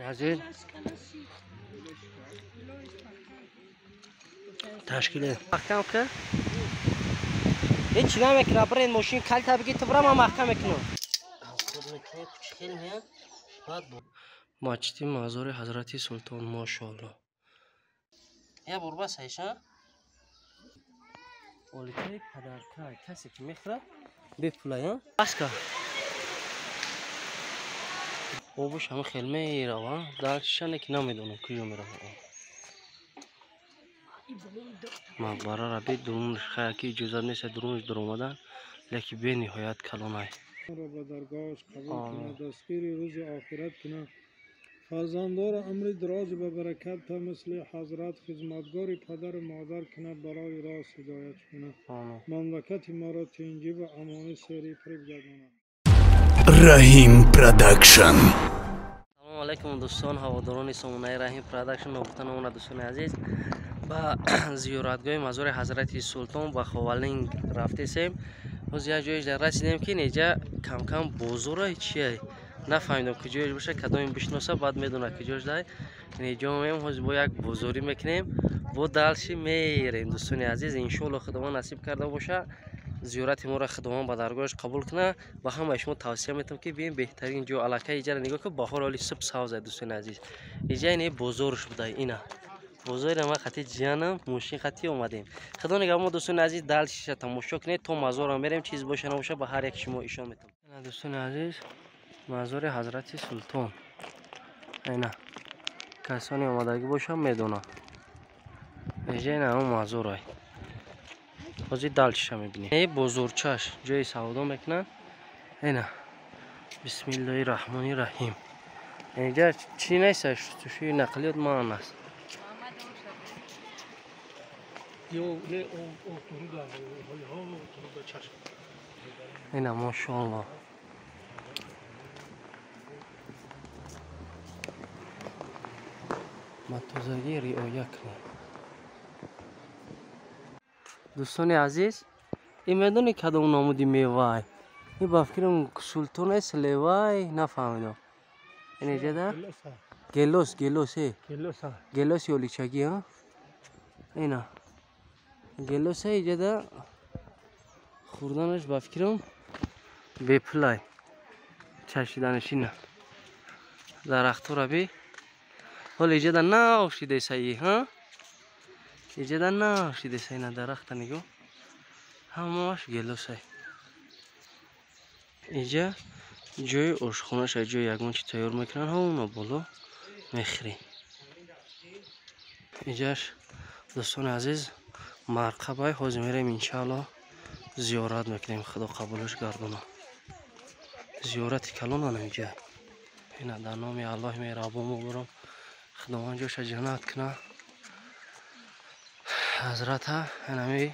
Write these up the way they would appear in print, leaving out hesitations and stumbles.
Азиз ташкил маҳкам ки ҳеҷ намекунад, бирен мошин калта бигӣ ту бира, ман маҳкам мекунам. Масҷиди мазори Ҳазрати Султон, мошоалло. Я бурба сайша оликаи падарка касе ки мехӯрад бепулая аска обуш ҳама хел мерава, даршане ки намедонам куҷо мерава. Мақбарара бе дурунаш хаяки иҷозат нест дурунаш дуромадан, лекин бениҳоят калонай. Ба даргоҳаш қабул кунад, дастгири рӯзи охират кунад, фарзандора умри дароз ба баракат та мисли ҳазрат хизматгори падару модар кунад, барои рост ҳидоят кунад, мамлакати моро тинҷӣ ва амонӣ сери фиреб гардонад. Раҳим Продакшн. Салому алайкум дӯстон, ҳаводорони сомонаи Раҳим Продакшн. Ногуфта намонад дӯстони азиз, ба зиёратгоҳи мазори Ҳазрати Султон ба Ховалинг рафтесем. Ҳоз як ҷоеш дар расидем ки неҷа камкам бозора чия нафаҳмидам куҷоеш боша, кадоме бишноса баъд медонад куҷош дай. Неҷо меем, ҳоз бо як бозорӣ мекунем, бо далши мерем дӯстони азиз. Иншоалло Худованд насиб карда боша, зиёрати моро Худованд ба даргоҳаш қабул кунад. Ба ҳамаи шумо тавсия метавам ки бием беҳтарин ҷо. Аллакай иҷара нигоҳ кун, баҳор оли суб савза дӯстони азиз. Иҷа ине бозорш буда, ина бозори ма хати ҷиянам мошин хати омадем. Худо нигаҳбон мо дӯстони азиз, далшиша тамошо кунед то мазорам мерем, чиз боша набоша ба ҳар як шумо ишон метавам. Ина дӯстони азиз, мазори Ҳазрати Султон. Ина касоне омадагӣ бошам медонад. Иҷа ина ҳамон мазорай. Ҳозир далчиша мебинем. Э бозорчаш ҷои савдо мекунанд. Ина бисмиллоҳи раҳмони раҳим. Инҷа чӣ нест, шустушӯи нақлиёт ман аст. Ина мошоалло. Ба тозагӣ риоя кунем. Дӯстони азиз, ин медонӣ кадом намуди мевай? Ин ба фикрам султон аст, левай, нафаҳмидам. Ин иҷада? Гелос, гелос, э. Гелос ёличагӣ, а? Ина. Гелос иҷада хӯрданаш ба фикрам бепулай. Чашиданаш ина. Дарахтора би. Ҳоло иҷада нав шидесаи, ҳа? Иҷада нав шидеса ина дарахта нигоҳ. Ҳамааш гелосай. Иҷа ҷои ошхонаша, ҷои ягон чи тайёр мекунанд, ҳамона боло мехӯрем. Иҷаш дӯстони азиз марқабай, ҳозир мерем иншаалло зиёрат мекунем, Худо қабулаш гардона. Зиёрати калон ана иҷа. Ина дар номи Аллоҳи меҳрабон мебарам, Худованд ҷоша ҷаннат кунад. Ҳазрата инами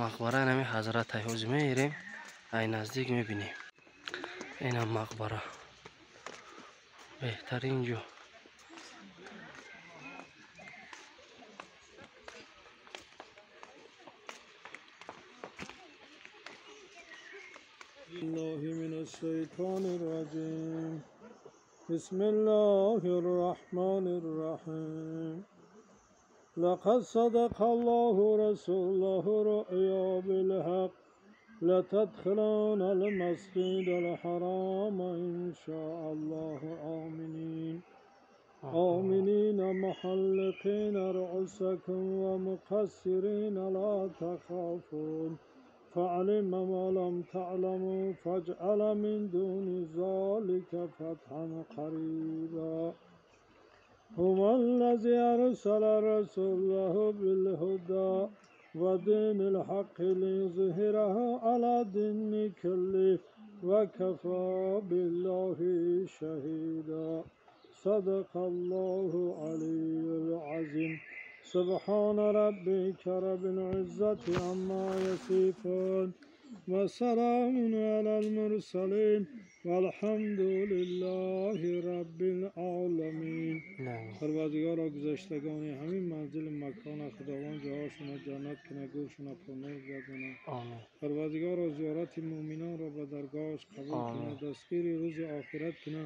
мақбара, инами ҳазрата ҳозир мерем, ай наздик мебинем. Ина мақбара беҳтарин ҷо. الله من الشيطان الرجيم. بسم الله الرحمن الرحيم. لقد صدق الله رسوله رؤيا بالحق لتدخلن المسجد الحرام إن شاء الله آمنين آمنين محلقين رؤوسكم ومقصرين لا تخافون فعلم ما لم تعلموا فاجعل من دون ذلك فتحا قريبا. هو الذي أرسل رسوله بالهدى ودين الحق ليظهره على الدين كله وكفى بالله شهيدا. صدق الله العلي العظيم. سبحان ربك رب العزة عما يصفون وسلام على المرسلين والحمد لله رب العالمین. پروردگارا گذشتگان همین منزل مکان خداوند جاهاشون جنت کنه، گورشون پرنور گردانه. پروردگارا زیارت مؤمنان را به درگاهش قبول کنه، دستگیر روز آخرت کنه.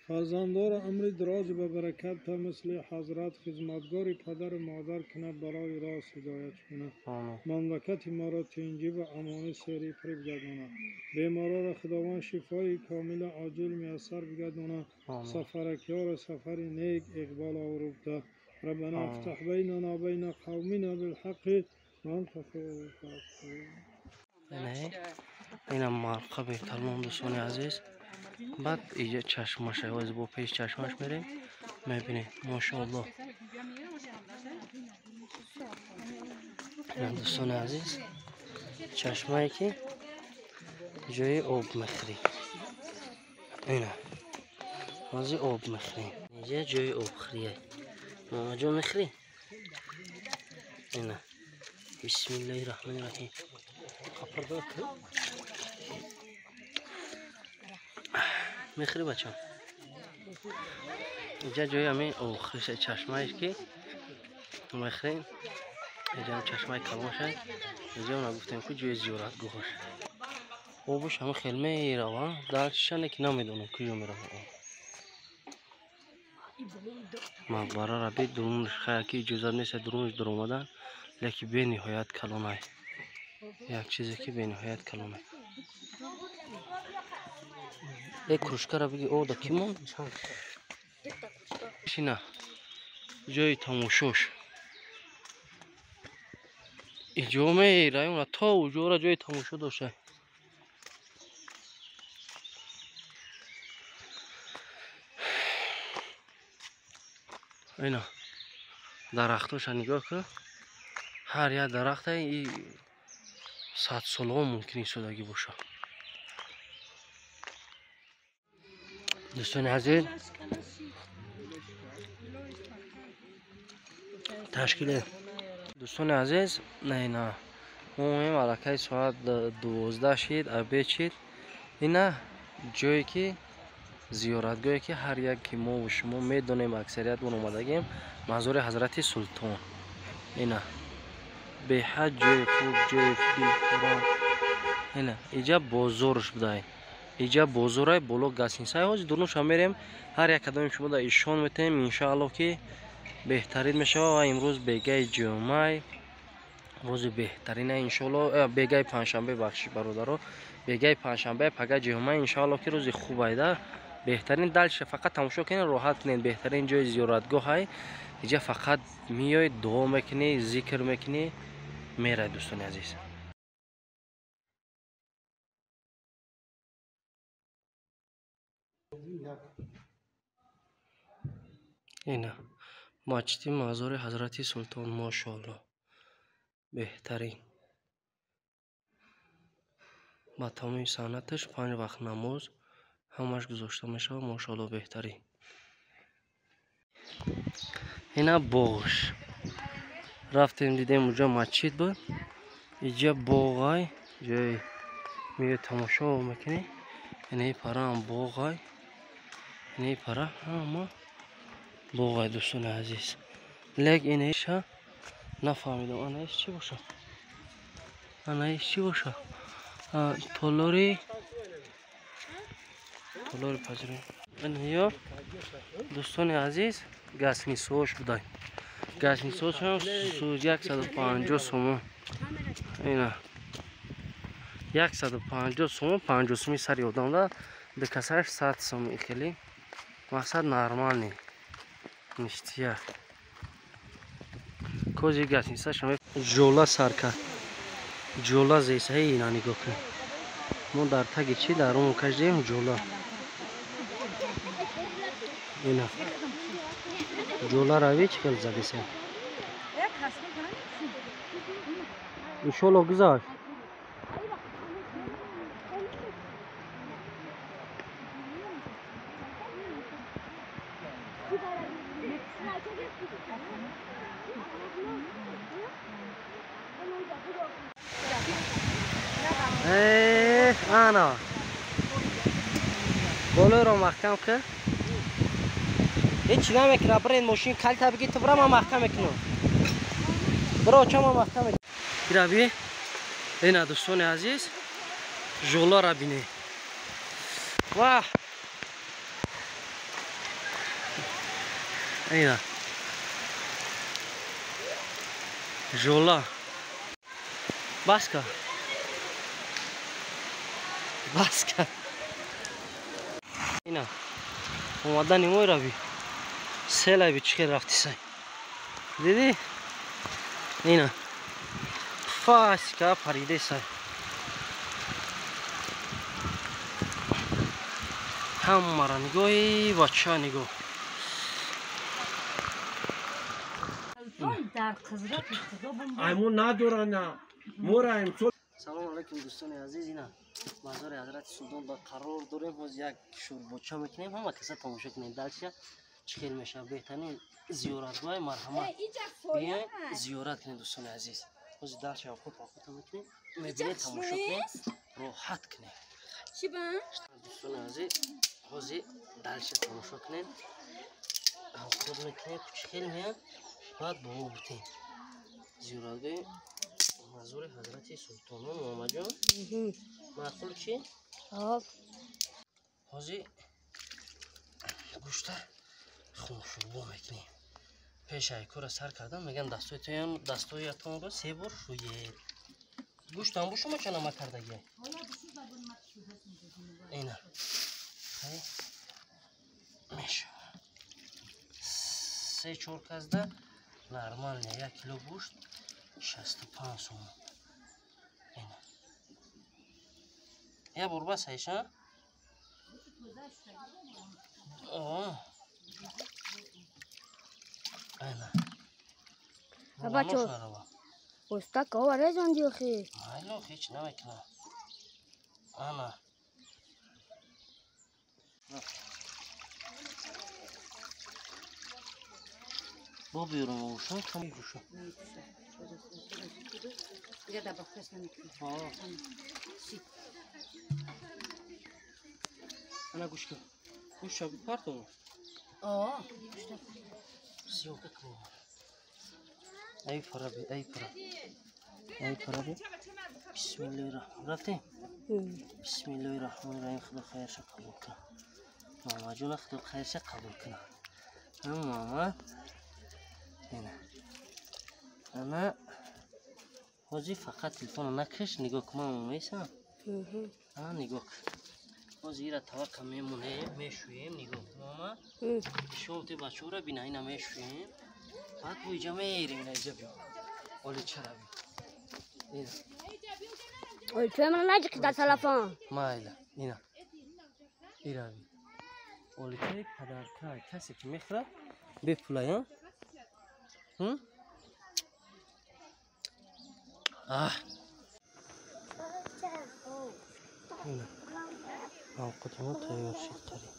Фарзандора умри дароз ба баракат та мисли ҳазрат хизматгори падару модар кунад, барои рост ҳидоят кунад. Мамлакати моро тинҷӣ ва амонӣ сери пур бигардонад. Беморора Худованд шифои комила оҷил муяссар бигардонад. Сафаракиёро сафари нек иқбол овурда. ربنا افتح بيننا وبين قومنا بالحق وانت خير الفاتحين. اینم مرقب کلون دوستان عزیز. بعد اینجا چشمش باز با پیش چشمش میریم میبینید ماشاءالله. اینم دوستان عزیز چشمایی که جای آب میخری. اینا باز آب میخری. اینجا جای آب خریه. ماما جان میخری؟ اینا بسم الله الرحمن الرحیم. میخری بچه؟ اینجا جای همین آخرش چشمه که میخریم. اینجا هم چشمه کلان شد. اینجا هم گفتیم که جای زیارتگاهش. آبش همه خیلی میروه در شنه که نمیدونم کجا میروه. مقبره را بی درونش خیلی که اجازه نیست درونش در اومدن، لیکن بی نهایت کلانه. یک چیزی که بی نهایت کلانه. ای کروشکا را بگی او دا کی موند؟ شینه جای تماشاش. اینجا میره اون تا اونجا را جای تماشا داشته. اینا درختاش نگاه کن. هر یک درخت ای 100 ساله ممکن ایستادگی باشه. دوستان عزیز تشکیل دوستان عزیز نه نه ما علاقه ساعت 12 شد ابید شد. اینا جایی که زیارتگاهی که هر یک که ما و شما میدونیم اکثریت اون اومدگیم منظور حضرت سلطان. اینا به حد جای خوب جای دلخوران. اینا اینجا بازارش بوده. اینجا بازارای بالا گاسینسای هاز درونش هم میریم. هر یک کدام شما در ایشان میتیم انشاءالله که بهترین میشه. و امروز بیگای جمعه روز بهترینه انشاءالله. بیگای پنجشنبه بخشی برادرها، بیگای پنجشنبه پگاه جمعه انشاءالله که روز خوب ایده. بهترین دلش فقط تماشا کنین راحت کنین. بهترین جای زیارتگاه های اینجا فقط میای دعا میکنی ذکر میکنی میره. دوستان عزیز اینا مسجد مزار حضرت سلطان ماشاءالله بهترین با تمام سنتش 5 وقت نماز همش گذاشته میشه ماشاءالله بهترین. اینا باغش رفتیم دیدیم اونجا مسجد بود. اینجا باغای جای میای تماشا میکنی. اینه پرا هم باغای، اینه پرا هم باغای دوستان عزیز. لیک اینه نفهمیدم آنایش چی باشه، آنایش چی باشه. تولوری تولوری پذیریم. این دوستان عزیز گاسنیسوش بودای. گاسنیسوش هم 150 سوم. اینا 150 سوم 50 سومی سری آدم ده به کسرش 100 سوم. خیلی مقصد نرمال نی نیستیه. کوزی گاسنیساش هم جولا سر کرد. جولا زیسه اینا نگاه کن. ما در تگ چی در اون کشیدیم جولا. اینا جولا روی چی خیلی زدی سه. انشالله گذاشت. انا بالا رو محکم که هیچ نمیکنه. برین ماشین کلتا بگی تو برا ما محکم کنم. برا چه ما محکم گرابی. اینا دوستان عزیز جولا را بینه. واه Ина. Жола. Баска. Баска. Ина. Омадани мой рави. Селави чӣ хел рафтисай. Дидӣ? Ина. Фасика паридесай. Ҳамаро нигоҳи бача нигоҳ. Салом алайкум дӯстони азиз. Ина мазори ҳазрати Султон ба қарор дорем. Ҳоз як шӯрбоча мекунем, ҳама каса тамошо кунем. Дальше чӣ хел мешавад. Беҳтарин зиёратгоҳи марҳамат. Биёед зиёрат кунед дӯстони азиз. Ҳоз дальше авқот мекунем, мебинед, тамошо кунед, роҳат кунед. Дӯстони азиз, ҳозир дальше тамошо кунед. Авқот мекунем, чӣ хел меяд, баъд бо бутем. Зиёратгоҳи мазори ҳазрати Султонон. Муҳаммадҷон, маъқул чӣ? Ҳозир гӯшта хуншӯрбо мекунем. Пеш айкора сар кардан меган дастҳоятонро се бор шӯед. Гӯштам бо шумо ча нама кардагия? Ина. Мешава. 3-4 казда нормально 1 кило гӯшт 65 сомон. Ина. Я бор бас айша? Ана. Бачо. Уста кова резонди охи. Майло ҳеч намекунам. Ана. Бо биёрам уша, кам гӯша. Ана гӯшка. Гӯша партово? Съёмка кунем. Ай фараби, ай фара. Ай фараби. Бисмиллоҳир раҳмон. Рафтем? Бисмиллоҳир раҳмонир раҳим. Худо хайрша қабул кунад. Мамаҷона худо хайрша қабул кунад. Мама. Ина. Ана ҳозир фақат телефонро накаш, нигоҳ кун, ман мемесам. Ана нигоҳ кун. Ҳозир ира таваққа мемонем, мешӯем, нигоҳ кун мама. Шом те бачаҳоро бина, ина мешӯем. Баъд бо иҷа мерем, ина иҷа биё. Оли чара биё. Ина. Ой, чӯя мана наҷиқи дар телефон. Майла, ина. Ира би. Оличаи падарка, касе ки мехӯрад, бепулая. Аҳ. Ина. Овқати мо тайёр шуд қариб.